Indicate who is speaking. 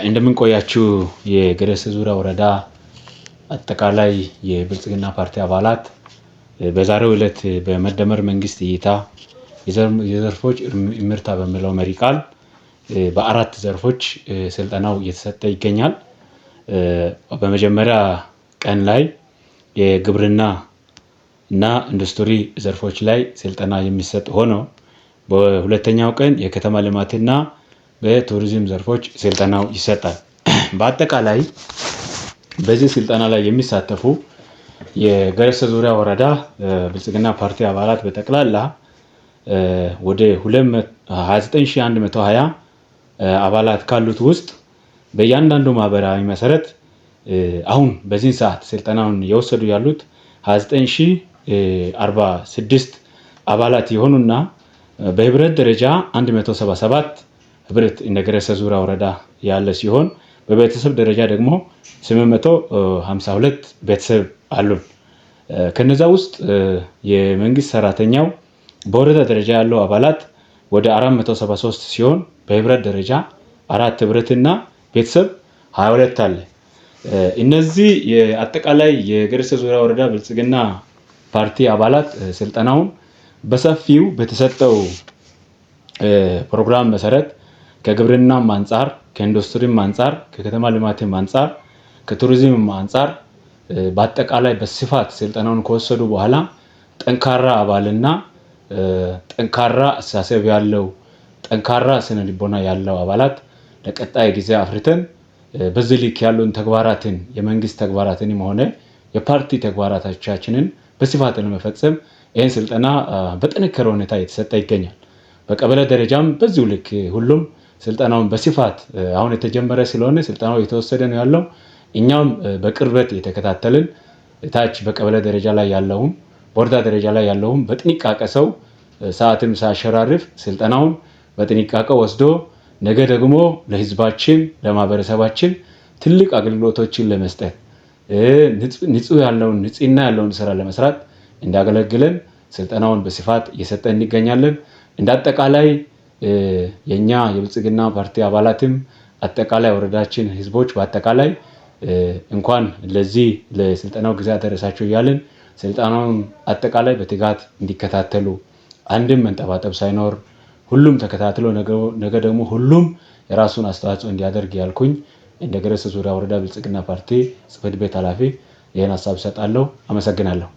Speaker 1: እንደምን ቆያችሁ የገረሴ ዙሪያ ወረዳ አጠቃላይ የብልጽግና ፓርቲ አባላት። በዛሬው ዕለት በመደመር መንግስት እይታ የዘርፎች እምርታ በሚለው መሪ ቃል በአራት ዘርፎች ስልጠናው እየተሰጠ ይገኛል። በመጀመሪያ ቀን ላይ የግብርና እና ኢንዱስትሪ ዘርፎች ላይ ስልጠና የሚሰጥ ሆኖ በሁለተኛው ቀን የከተማ ልማትና በቱሪዝም ዘርፎች ስልጠናው ይሰጣል። በአጠቃላይ በዚህ ስልጠና ላይ የሚሳተፉ የገረሴ ዙሪያ ወረዳ ብልጽግና ፓርቲ አባላት በጠቅላላ ወደ 29120 አባላት ካሉት ውስጥ በእያንዳንዱ ማህበራዊ መሰረት አሁን በዚህ ሰዓት ስልጠናውን እየወሰዱ ያሉት 29046 አባላት የሆኑና በህብረት ደረጃ 177 ህብረት እንደ ገረሴ ዙሪያ ወረዳ ያለ ሲሆን በቤተሰብ ደረጃ ደግሞ 852 ቤተሰብ አሉን። ከነዛ ውስጥ የመንግስት ሰራተኛው በወረዳ ደረጃ ያለው አባላት ወደ 473 ሲሆን በህብረት ደረጃ አራት ህብረትና ቤተሰብ 22 አለ። እነዚህ የአጠቃላይ የገረሴ ዙሪያ ወረዳ ብልጽግና ፓርቲ አባላት ስልጠናውን በሰፊው በተሰጠው ፕሮግራም መሰረት ከግብርናም አንጻር፣ ከኢንዱስትሪም አንጻር፣ ከከተማ ልማትም አንጻር፣ ከቱሪዝምም አንጻር በአጠቃላይ በስፋት ስልጠናውን ከወሰዱ በኋላ ጠንካራ አባልና ጠንካራ አስተሳሰብ ያለው፣ ጠንካራ ስነ ልቦና ያለው አባላት ለቀጣይ ጊዜ አፍርተን በዚህ ልክ ያሉን ተግባራትን የመንግስት ተግባራትንም ሆነ የፓርቲ ተግባራቶቻችንን በስፋት ለመፈጸም ይህን ስልጠና በጠነከረ ሁኔታ እየተሰጠ ይገኛል። በቀበሌ ደረጃም በዚሁ ልክ ሁሉም ስልጠናውን በስፋት አሁን የተጀመረ ስለሆነ ስልጠናው እየተወሰደ ነው ያለው። እኛም በቅርበት የተከታተልን ታች በቀበሌ ደረጃ ላይ ያለውም በወረዳ ደረጃ ላይ ያለውም በጥንቃቄ ሰው ሰዓትም ሳያሸራርፍ ስልጠናውን በጥንቃቄ ወስዶ ነገ ደግሞ ለህዝባችን ለማህበረሰባችን ትልቅ አገልግሎቶችን ለመስጠት ንጹህ ያለውን ንጽህና ያለውን ስራ ለመስራት እንዳገለግለን ስልጠናውን በስፋት እየሰጠን እንገኛለን። እንደ አጠቃላይ የኛ የብልጽግና ፓርቲ አባላትም አጠቃላይ ወረዳችን ህዝቦች በአጠቃላይ እንኳን ለዚህ ለስልጠናው ጊዜ አደረሳችሁ እያልን ስልጠናውን አጠቃላይ በትጋት እንዲከታተሉ፣ አንድም መንጠባጠብ ሳይኖር ሁሉም ተከታትሎ ነገ ደግሞ ሁሉም የራሱን አስተዋጽኦ እንዲያደርግ ያልኩኝ እንደ ገረሴ ዙሪያ ወረዳ ብልጽግና ፓርቲ ጽሕፈት ቤት ኃላፊ ይህን ሀሳብ እሰጣለሁ። አመሰግናለሁ።